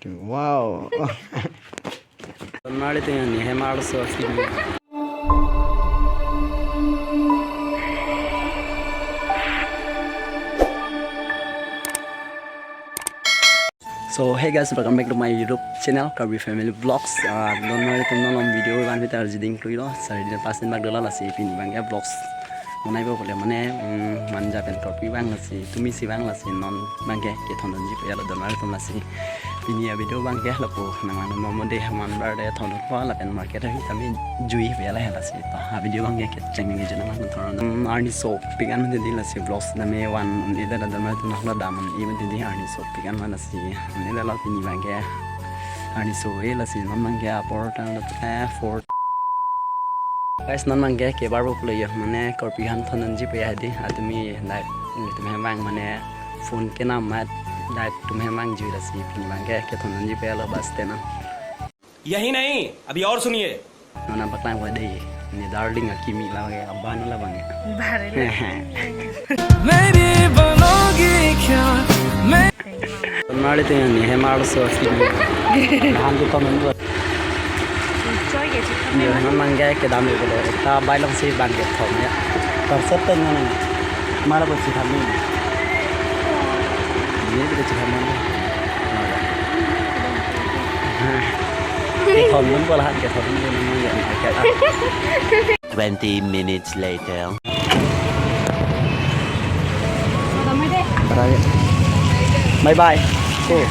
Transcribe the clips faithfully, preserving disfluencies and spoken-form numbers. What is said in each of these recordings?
Wow. Tonmari tu yang ni hemar so sini. So hey guys, welcome back to my YouTube channel Karbi Family Vlogs. Ah, tonmari atum non video van pitar jiding klui lo. Sari din pas din bak dola lasi pini abangke vlogs monai bo pule mane, mm, Manja pen Karbi abang lasi, tumi si abang lasi non abangke kethondunji peyalo tonmari atum lasi. Pini avideo abangke lapu nanglang mo mo de man bar de thondun po lapen market ahi kami jui peyalo lasi. To avideo abangke kecheng ni jena man thon. Mm, arni sopik an mandi lasi vlogs name van un-e da tonmari atum nang la dam un-e mandi arni sopik an man lasi. Un-e da la pini abangke arni so-e lasi non abangke apor tang la, eh, four. Guys, non abangke kebar bo pule yo, mane Karbi aphan thondunji pe ya di, atumi live, tumi abang mane phone kenam mat live tumi abang jui lasi, pini abangke kethondunji peyalo bus stand an. यही नहीं, अभी और सुनिए। Non abang paklang wa de, ni darling akimi la abang ke, abang la abang ke. Bare le. मेरी बनोगी क्या? मैं Tonmari tu yang ni hemar so sini. Nahan tu tonmari. Choi ke chikha. Yo, non abangke kedam le bole. Ta bai long si abangke thom ya. Tar set ten non. Mara bo chikha ni. Ni bo chikha ni. Kethondun ko lahan kethondun ko non abangke. Twenty minutes later. Bye bye. Oh.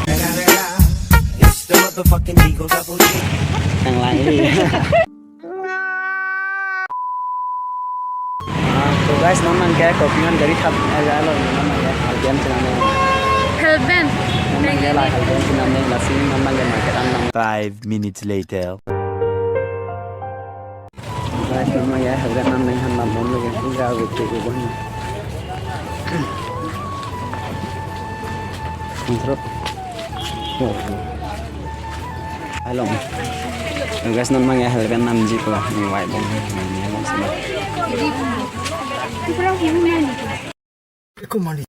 Nang lang ni. Ah, so guys, non abangke Karbi aphan gari thap, eh, alo, non abangke Helben chenam nang. Helben. Non abangke la Helben chenam nang, lasi non abangke market an nang. Five minutes later. Guys, non abangke Helben nam nang han nam bom lagi, enggak betul betul. Intro. Oh. Hello. Guys, non abangke Helben namji ko, ni wai bom, ni bom sila. Eko mani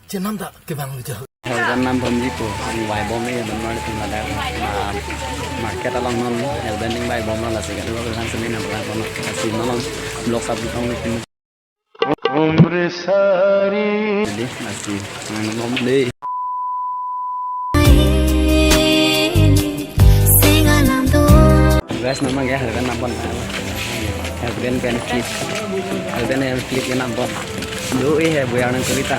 chenam ta kevang le jahu. Helben nam bomji ko, ni wai bom ni tonmari atum ladak, ah, market along non Helben ning wai bom lo lasi, kali ko kan sini nam bom lo, lasi non vlog sab tong ni. Jadi, lasi, nang bom de. Guys, non abangke Helben nam pon. Helben pen clip. Helben pen clip kenam pon. Do-e he, boyar nang cerita.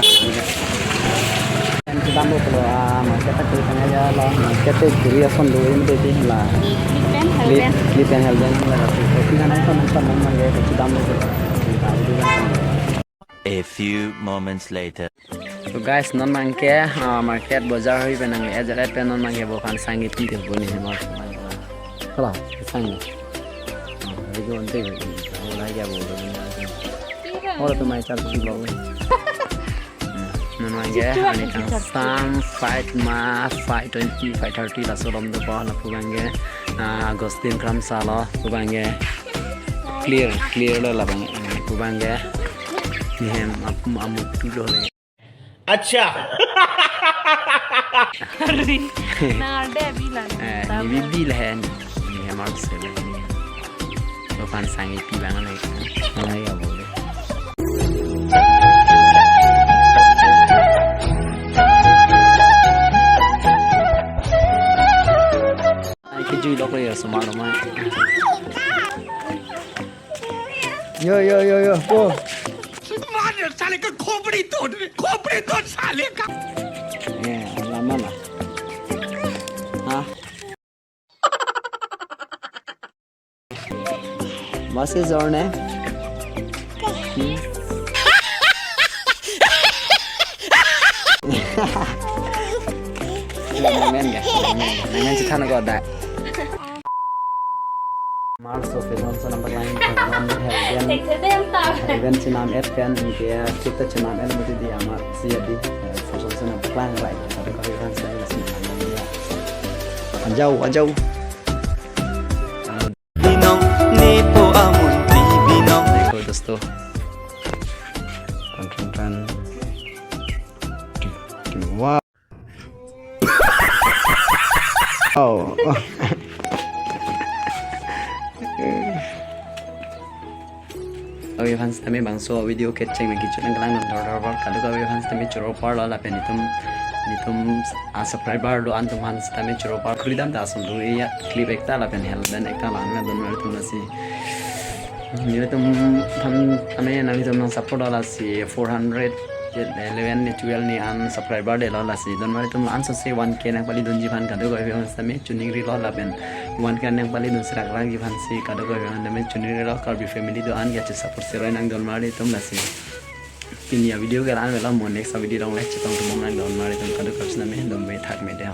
Yang kedam bo pelo, ah, market ta clip aja lo. Market tu duri ason do-e mede di la. Clip pen Helben. Clip, clip pen Helben la. Tapi kan iPhone, iPhone non abangke kedam bo pelo. A few moments later. So guys, non abangke, ah, market bojar hoi pen nang le, jaret pen non abangke bo aphan sang-e pi de bo ni hemar. Hala, sang-e. Ah, lagi onte, oh, lagi abo, lagi abo. Oh, tu mai char si bo. Non abangke, ani kangsam five ma, five twenty, five thirty laso alom dopo, lapu abangke, ah, Agustin Kramsa lo, pu abangke. Clear, clear lo la abang, pu abangke. Ni hem, ap-, amu tu lo le. अच्छा। Ardi, nang arde abi lang. Eh, ni bibi lah, ni hemar sele ni. Lo aphan sang-e pi abang le. Nang ya bole. Ai ke jui lok le ya sumar lo ma. Yo, yo, yo, yo. Oh. मार साले का खोपड़ी तोड़, खोपड़ी तोड़ साले का। Eh, lama lah. Hah? Masih zor ne? Hmm? Nang men ke? Nang men, nang men chethan ko da. Amar so ke non so number line ke non Helben. Helben chenam et pen ke kita chenam et mati di amar si adi. So so so number line right. Tapi kalau kan saya masih. Ajau, ajau. Binong nepo amun ti binong. Dekho dosto. Tan tan tan. Wow. Oh. Kave aphan sitame bangso video kecheng nangkecho nangkelang nang dor dor bor, kadokave aphan sitame choro parlo lapen itum, itum a subscriber do-an atum aphan sitame choro par kridam ta asonlo ya clip ekta lapen hel pen ekta lang na donmar atum lasi. Nelitum aphan tame nanglitum nang support lo lasi four hundred eleven ni twelve ni an subscriber detlo lasi donmar atum ansose one K nangpali dunji aphan kadokave aphan sitame choningrilo lapen one K nangpali dun serak rakji aphansi kadokave aphan sitame choningrilo, Karbi family do-an ke che support seroi nang donmar atum lasi. Pini a video ke la-an velo, mo next a video along le chetong tumong nang donmar atum kadokave aphan sitame dome thakme dei.